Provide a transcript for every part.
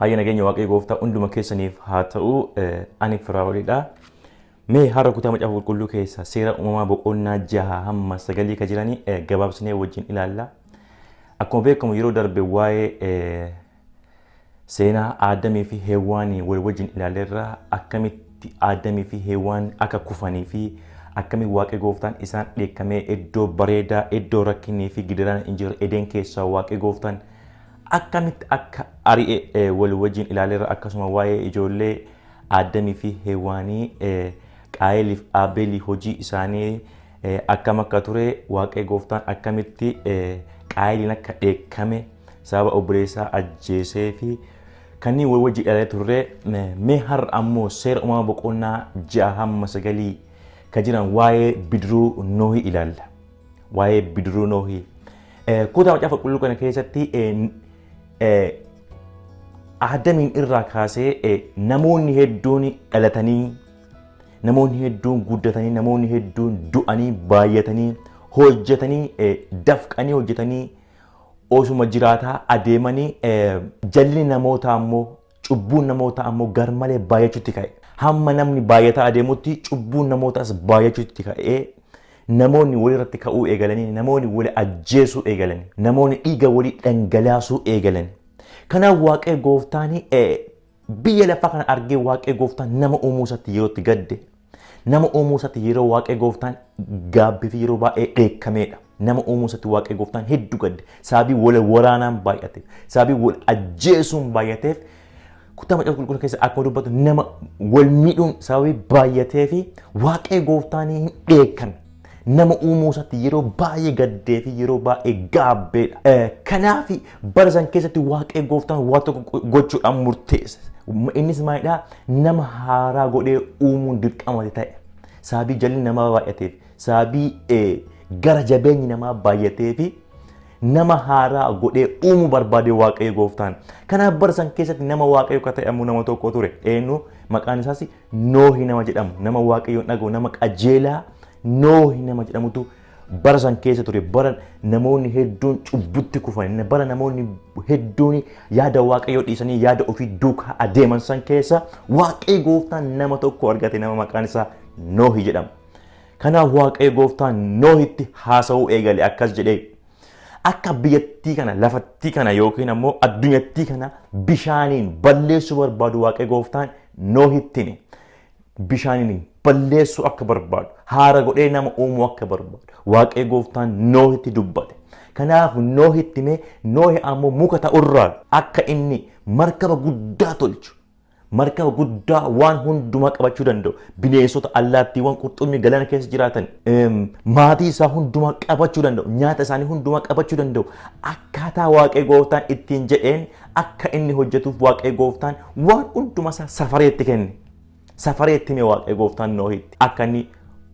Hayya, nageenya Waaqayyo gooftaa hunduma keessaniif haa ta'u. Ani Firaa'olidha. Mee har'a kutaa Macaafa Qulqulluu keessa Seera Uumamaa boqonnaa 6 hamma 9 kan jiranii gabaabsinee wajjin ilaalla. Akkuma beekamu, yeroo darbe waa'ee seenaa Aadamii fi Heewwaanii wal wajjin ilaalleerra. Akkamitti Aadamii fi Heewwaan akka kufanii fi akkamitti Waaqayyo gooftaan isaan dheekkamee, iddoo bareedaa, iddoo rakkinii fi gidiraan hin jirre Edeen keessaa Waaqayyo gooftaan akkamitti akka ari'e wal wajjin ilaaleerra. Akkasuma waa'ee ijoollee Aadamii fi Heewwaanii, Qaayeliif Abeelii, hojii isaanii akkam akka ture, Waaqayyo gooftaan akkamitti Qaayeliin akka dheekkame sababa obboleessaa ajjeesee fi kanneen wal wajjin ilaalee turre. Mee har'a ammoo Seera Uumamaa boqonnaa 6 hamma 9 kan jiran waa'ee bidiruu Noohii ilaalla. Waa'ee bidiruu Noohii. Kutaa Macaafa Qulqulluu kana keessatti Aadamiin irraa kaasee namoonni hedduun dhalatanii, namoonni hedduun guddatanii, namoonni hedduun du'anii, baay'atanii, hojjetanii, dafqanii hojjetanii osuma jiraataa adeemanii, jalli namootaa ammoo, cubbuun namootaa ammoo garmalee baay'achuutti ka'e. Hamma namni baay'ataa adeemutti cubbuun namootaas baay'achuutti ka'ee, namoonni walirratti ka'uu eegalanii, namoonni wal ajjeesuu eegalanii, namoonni dhiiga walii dhangalaasuu eegalanii. Kanaaf Waaqayyo gooftaan biyya lafaa kana argee, Waaqayyo gooftaan nama uumuu isaatti yeroo itti gadde, nama uumuu isaatti yeroo Waaqayyo gooftaan gaabbii fi yeroo baay'ee dheekkameedha. Nama uumuu isaatti Waaqayyo gooftaan hedduu gadde. Sababii wal waraanaan baay'ateef, sababii wal ajjeesuun baay'ateef, kutaa Macaafa Qulqulluu keessa akkuma dubbatu, nama wal miidhuun sababii baay'atee fi Waaqayyo gooftaan hin dheekkame. Nama uumuu isaatti yeroo baay'ee gaddee fi yeroo baay'ee gaabbeedha. Kanaaf bara san keessatti Waaqayyo gooftaan waa tokko gochuudhaan murteesse. Innis maalidhaa? Nama haaraa godhee uumuun dirqama ta'e. Sababii jalli namaa baay'ateef, sababii gara jabeenyi namaa baay'atee fi nama haaraa godhee uumuu barbaade Waaqayyo gooftaan. Kanaaf bara san keessatti nama Waaqayyo akka ta'e ammoo nama tokko ture. Eenyu? Maqaan isaas Noohi nama jedhamu, nama Waaqayyoon dhaga'u, nama qajeelaa Noohi nama jedhamutu bara san keessa ture. Bara namoonni hedduun cubbutti kufan, bara namoonni hedduun yaada Waaqayyoo dhiisanii yaada ofii duukaa adeeman san keessa Waaqayyo gooftaan nama tokko argate, nama maqaan isaa Noohi jedhamu. Kanaaf Waaqayyo gooftaan Noohitti haasa'uu eegale. Akkas jedhee: akka biyyattii kana, lafattii kana yookiin ammoo addunyattii kana bishaaniin balleessuu barbaadu Waaqayyo gooftaan Noohitti hime. Bishaaniin balleessuu akka barbaadu, haara godhee nama uumuu akka barbaadu Waaqayyo gooftaan Noohitti dubbate. Kanaaf Noohitti himee, Noohi ammoo muka ta'urraa akka inni markaba guddaa tolchu, markaba guddaa waan hundumaa qabachuu danda'u, bineensota, allaattiiwwan, qurxummii galaana keessa jiraatan, maatii isaa hundumaa qabachuu danda'u, nyaata isaanii hundumaa qabachuu danda'u, akkaataa Waaqayyo gooftaan ittiin jedheen akka inni hojjetuuf Waaqayyo gooftaan waan hundumaa isaa safaree itti kenne. Safaree itti hime Waaqayyo gooftaan Noohitti akka inni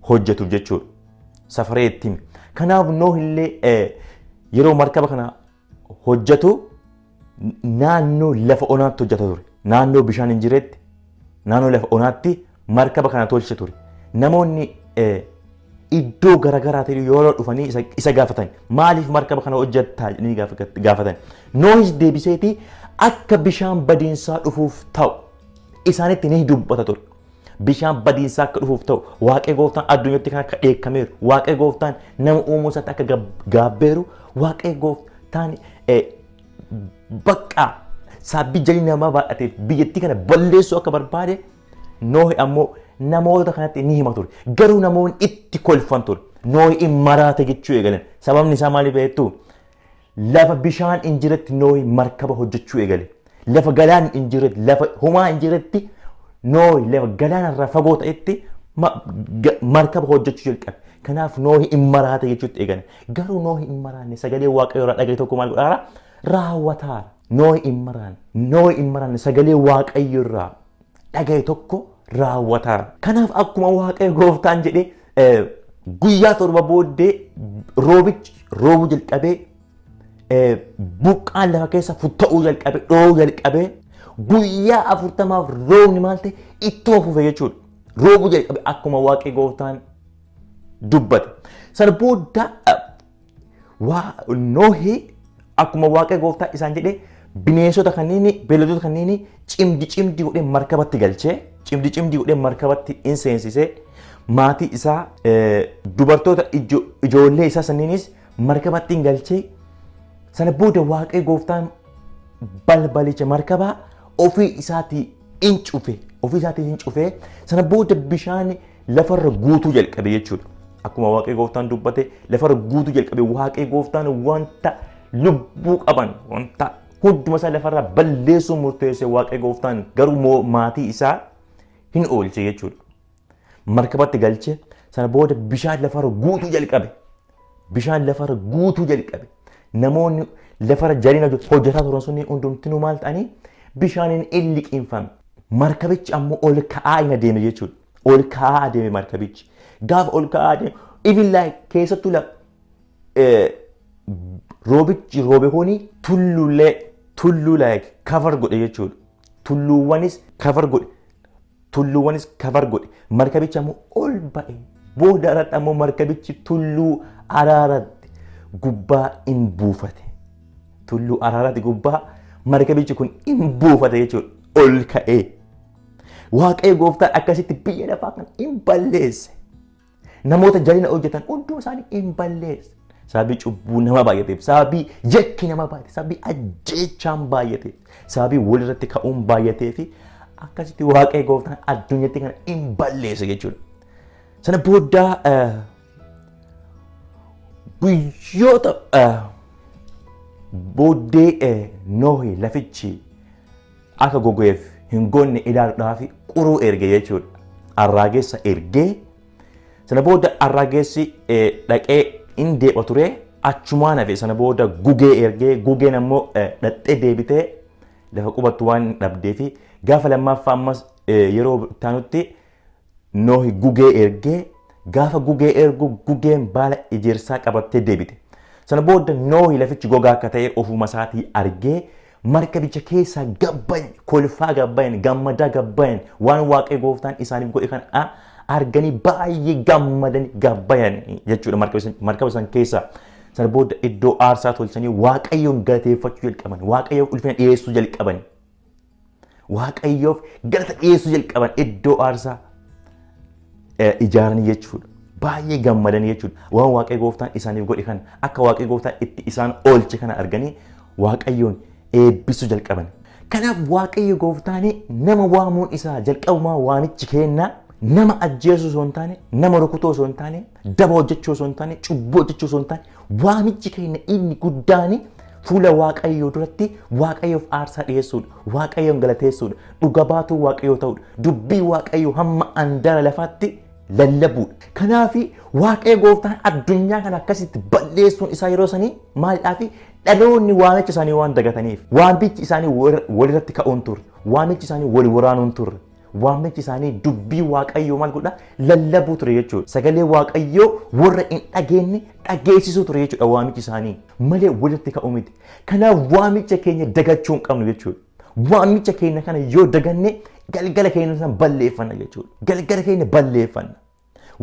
hojjetuuf jechuudha. Safaree itti hime. Kanaaf Noohillee yeroo markaba kana hojjetu naannoo lafa onaatti hojjeta ture. Naannoo bishaan hin jiretti, naannoo lafa onaatti markaba kana tolche ture. Namoonni iddoo garaagaraatiin yeroo dhufanii isa gaafatan, "Maaliif markaba kana hojjettaa?" jedhanii gaafatan. Noohis deebiseeti akka bishaan badiinsaa dhufuuf ta'u isaanitti ni dubbata ture. Bishaan badiinsaa akka dhufuuf ta'u, Waaqayyo gooftaan addunyaatti kan akka dheekkameeru, Waaqayyo gooftaan nama uumuu isaatti akka gaabbeeru, Waaqayyo gooftaan bakka saabbii jalli namaa baay'ateef biyyattii kana balleessuu akka barbaade Noohi ammoo namoota kanatti ni hima ture. Garuu namoonni itti kolfan ture. "Noohi in maraate" jechuu eegalan. Sababni isaa maaliif beektu? Lafa bishaan hin jiretti Noohi markaba hojjechuu eegale. Lafa galaanni hin jiretti, lafa homaa hin jiretti, Noohi lafa galaanarraa fagoo ta'etti markaba hojjechuu jalqabe. Kanaaf "Noohi hin maraate" jechuutti eegalan. Garuu Noohi hin maraanne. Sagalee Waaqayyoo irraa dhagaye tokko maal godhaara? Raawwataara. Noohi hin maraanne. Noohi hin maraanne. Sagalee Waaqayyo irraa dhagaye tokko raawwataara. Kanaaf akkuma Waaqayyo gooftaan jedhee, guyyaa 7 booddee roobichi roobuu jalqabee, buqqaan lafa keessa futta'uu jalqabe, dhoo'uu jalqabee, guyyaa 40f roobni maal ta'e? Ittuma fufe jechuudha. Roobuu jalqabe akkuma Waaqayyo gooftaan dubbate. Sana booda waa Noohii akkuma Waaqayyo gooftaa isaan jedhee Bineensota kanneen, beeyladoota kanneen cimdi cimdi godhee markabatti galchee, cimdi cimdi godhee markabatti in seensisee, maatii isaa, dubartoota, ijoollee isaa sanniinis markabatti in galchee. Sana booda Waaqayyo gooftaan balbalicha markabaa ofii isaatii in cufe, ofii isaatii in cufe. Sana booda bishaan lafarra guutuu jalqabe jechuudha. Akkuma Waaqayyo gooftaan dubbate lafarra guutuu jalqabe. Waaqayyo gooftaan wanta lubbuu qaban, wanta hunduma isaa lafarraa balleessuu murteesse. Waaqayyo gooftaan garuu maatii isaa hin oolche jechuudha. Markabatti galche. Sana booda bishaan lafarra guutuu jalqabe. Bishaan lafarra guutuu jalqabe. Namoonni lafarra jalina hojjetaa turan sunni hundumtinuu maal ta'anii? Bishaaniin in liqinfame. Markabichi ammoo ol ka'aa in adeeme jechuudha. Ol ka'aa adeeme markabichi. Gaafa ol ka'aa adeeme, even like keessattuu roobichi roobe kuni tulluullee, tulluu like cover godhe jechuudha. Tulluuwwanis cover godhe. Tulluuwwanis cover godhe. Markabichi ammoo ol ba'e. Booda irratti ammoo markabichi tulluu Araaratti gubbaa in buufate. Tulluu Araaratti gubbaa markabichi kun in buufate jechuudha. Ol ka'ee. Waaqayyo gooftaan akkasitti biyya lafaa kan in balleesse. Namoota jalina hojjetan hunduma isaanii in balleesse. Sababii cubbuu nama baay'ateef, sababii yakki nama baay'ate, sababii ajjeechaan baay'ateef, sababii walirratti ka'uun baay'atee fi akkasitti Waaqayyo gooftaan addunyatti kana in balleesse jechuudha. Sana booda guyyoota booddee Noohi lafichi akka gogeef hin gonne ilaaluudhaaf quruu erge jechuudha. Arraageessa ergee, sana booda arraageessi dhaqee in deebi'a ture, achumaan hafe. Sana booda gugee ergee, gugeen ammoo dhaxxee deebitee lafa qubattu waan dhabdee fi gaafa lammaffaa ammas yeroo taanutti Noohi gugee ergee, gaafa gugee ergu gugeen baala ejersaa qabattee deebite. Sana booda Noohi lafichi gogaa akka ta'e ofuma isaatii argee markabicha keessaa gabbayan, kolfaa gabbayan, gammadaa gabbayan. Waan Waaqayyo gooftaan isaaniif godhe kan arganii baay'ee gammadanii gabbayan jechuudha markaba san keessaa. Sana booda iddoo aarsaa tolchanii Waaqayyoon galateeffachuu jalqaban, Waaqayyoof ulfina dhiyeessuu jalqaban. Waaqayyoof galata dhiyeessuu jalqaban, iddoo aarsaa ijaaranii jechuudha. Baay'ee gammadanii jechuudha. Waan Waaqayyo gooftaan isaaniif godhe kana, akka Waaqayyo gooftaan itti isaan oolche kana arganii Waaqayyoon eebbisuu jalqaban. Kanaaf Waaqayyo gooftaan nama waamuun isaa jalqabumaa waamichi kennaa nama ajjeesuu osoo hin taane, nama rukutuu osoo hin taane, daba hojjechuu osoo hin taane, cubbuu hojjechuu osoo hin taane, waamichi keenya inni guddaan fuula Waaqayyoo duratti Waaqayyoof aarsaa dhiyeessuudha. Waaqayyoon galateessuudha. Dhuga baatuu Waaqayyoo ta'uudha. Dubbii Waaqayyoo hamma andaara lafaatti lallabuudha. Kanaaf Waaqayyo gooftaan addunyaa kana akkasitti balleessuun isaa yeroo sanii maalidhaafi? Dhaloonni waamicha isaanii waan dagataniif, waamichi isaanii walirratti ka'uun turre, waamichi isaanii wal waraanuun turre. Waamichi isaanii dubbii Waaqayyoo maal godha? Lallabuu ture jechuudha. Sagalee Waaqayyoo warra hin dhageenye dhageessisuu ture jechuudha waamichi isaanii. Malee walitti ka'uu miti. Kanaaf waamicha keenya dagachuu hin qabnu jechuudha. Waamicha keenya kana yoo daganne galgala keenya sana balleeffanna jechuudha. Galgala keenya balleeffanna.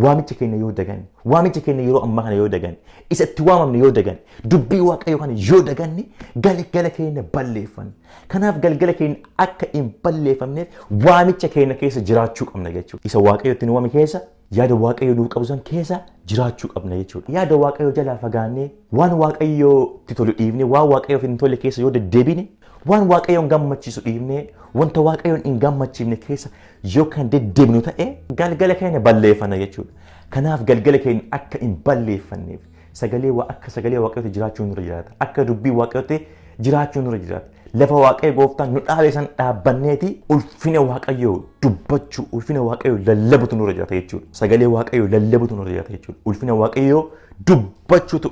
Waamicha keenya yoo daganne, waamicha keenya yeroo ammaa kana yoo daganne, isa itti waamamne yoo daganne, dubbii Waaqayyoo kana yoo daganne, galgala keenya balleeffanna. Kanaaf galgala keenya akka hin balleeffamneef waamicha keenya keessa jiraachuu qabna jechuudha. Isa Waaqayyo itti nu waame keessa, yaada Waaqayyo nuuf qabu san keessa jiraachuu qabna jechuudha. Yaada Waaqayyoo jalaa fagaannee, waan Waaqayyootti tolu dhiifnee, waan Waaqayyoof hin tolle keessa yoo deddeebine, waan Waaqayyoon gammachiisu dhiifnee, wanta Waaqayyoon hin gammachiifne keessa yoo kan deddeebinu ta'e, galgala keenya balleeffanna jechuudha. Kanaaf galgala keenya akka hin balleeffanneef sagalee waa akka sagalee Waaqayyootti jiraachuun nurra jiraata. Akka dubbii Waaqayyootti jiraachuun nurra jiraata. Lafa Waaqayyo gooftaan nu dhaabe san dhaabbanneeti ulfina Waaqayyoo dubbachuu, ulfina Waaqayyoo lallabutu nurra jiraata jechuudha. Sagalee Waaqayyoo lallabutu nurra jiraata jechuudha. Ulfina Waaqayyoo dubbachuutu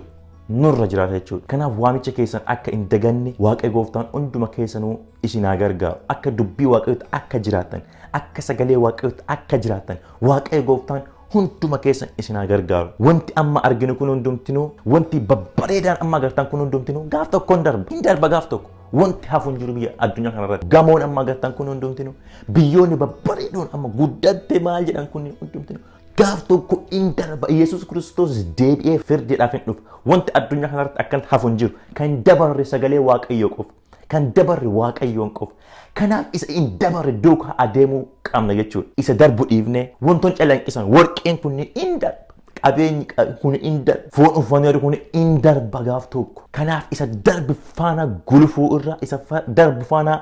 nurra jiraata jechuudha. Kanaaf waamicha keessan akka hin daganne Waaqayyo gooftaan hunduma keessanuu isin haa gargaaru. Akka dubbii Waaqayyootti akka jiraattan, akka sagalee Waaqayyootti akka jiraattan Waaqayyo gooftaan hunduma keessan isin haa gargaaru. Wanti amma arginu kun hundumtinuu, wanti babbareedaan amma agartan kun hundumtinuu gaaf tokko hin darba. Hin darba gaaf tokko. Wanti hafu hin jiru biyya addunyaa kanarratti. Gamoon amma agartan kun hundumtinuu, biyyoonni babbareedoon amma guddatte maal jedhan kun hundumtinuu gaaf tokko hin darba. Yesuus Kiristoos deebi'ee firdiidhaaf hin dhufa. Wanti addunyaa kanarratti akkan hafu hin jiru. Kan dabarre sagalee Waaqayyoo qofa. Kan dabarre Waaqayyoon qofa. Kanaaf isa hin dabarre duukaa adeemuu qabna jechuudha. Isa darbu dhiifnee wantoonni calanqisan, warqeen kun hin darba. Qabeenyi kun hin darba. Foon uffannee kun hin darba gaaf tokko. Kanaaf isa darbu faana gulufuu irra, isa darbu faana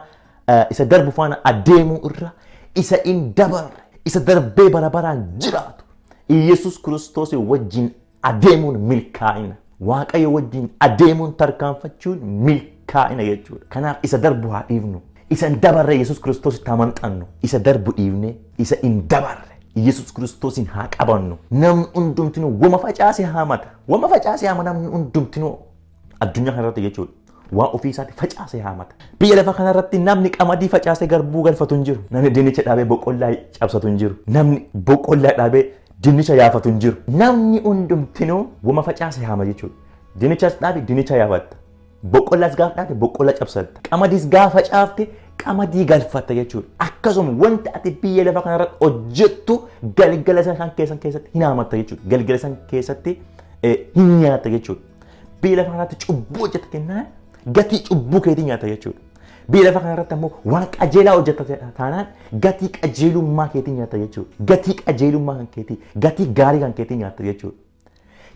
isa darbu faana adeemuu irra, isa hin dabarre, isa darbee bara baraan jiraatu Iyyasuus Kiristoos wajjin adeemuun milkaa'ina. Waaqayyo wajjin adeemuun, tarkaanfachuun milkaa'ina jechuudha. Kanaaf isa darbu haa dhiifnu. Isa hin dabarre Yesuus Kiristoos itti amanxannu. Isa darbu dhiifne isa hin dabarre Yesuus Kiristoosiin haa qabannu. Namni hundumtinuu wama facaase haamata. Wama facaase haama namni hundumtinuu addunyaa kanarratti jechuudha. Waan ofii isaatti facaase haamata. Biyya lafa kanarratti namni qamadii facaasee garbuu galfatu hin jiru. Namni dinnicha dhaabee boqqollaa cabsatu hin jiru. Namni boqqollaa dhaabee dinnicha yaafatu hin jiru. Namni hundumtinuu wama facaase haama jechuudha. Dinnichas dhaabe dinnicha yaafatta. Boqqollaas gaafa dhaabe boqqollaa cabsatta. Qamadiis gaafa facaafte qamadii galfatta jechuudha. Akkasuma wanta ati biyya lafa kanarratti hojjettu galgala san keessan keessatti hin haamatta jechuudha. Galgala san keessatti hin nyaatta jechuudha. Biyya lafa kanarratti cubbuu hojjetta kennaan gatii cubbuu keetii nyaata jechuudha. Biyya lafa kanarratti ammoo waan qajeelaa hojjetta taanaan gatii qajeelummaa keetii nyaata jechuudha. Gatii qajeelummaa kan keetii, gatii gaarii kan keetii nyaatta jechuudha.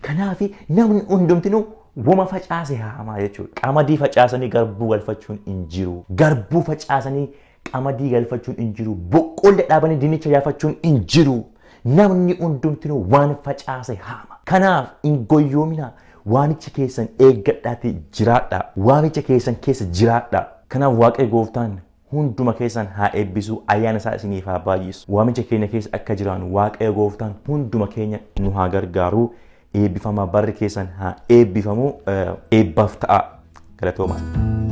Kanaaf namni hundumtinuu wama facaase haamaa jechuudha. Qamadii facaasanii garbuu galfachuun hin jiru. Garbuu facaasanii qamadii galfachuun hin jiru. Boqqolloo dhaabanii dinnicha yaafachuun hin jiru. Namni hundumtinuu waan facaase haama. Kanaaf hin goyyoominaa. Waamicha keessan eeggadhaatii jiraadhaa. Waamicha keessan keessa jiraadhaa. Kanaaf Waaqayyo gooftaan hunduma keessan haa eebbisu, ayyaana isaa isiniif haa baay'isu. Waamicha keenya keessa akka jiraannu Waaqayyo gooftaan hunduma keenya nu haa gargaaru. Eebbifamaa, barri keessan haa eebbifamu. Eebbaaf ta'a. Galatoomaa.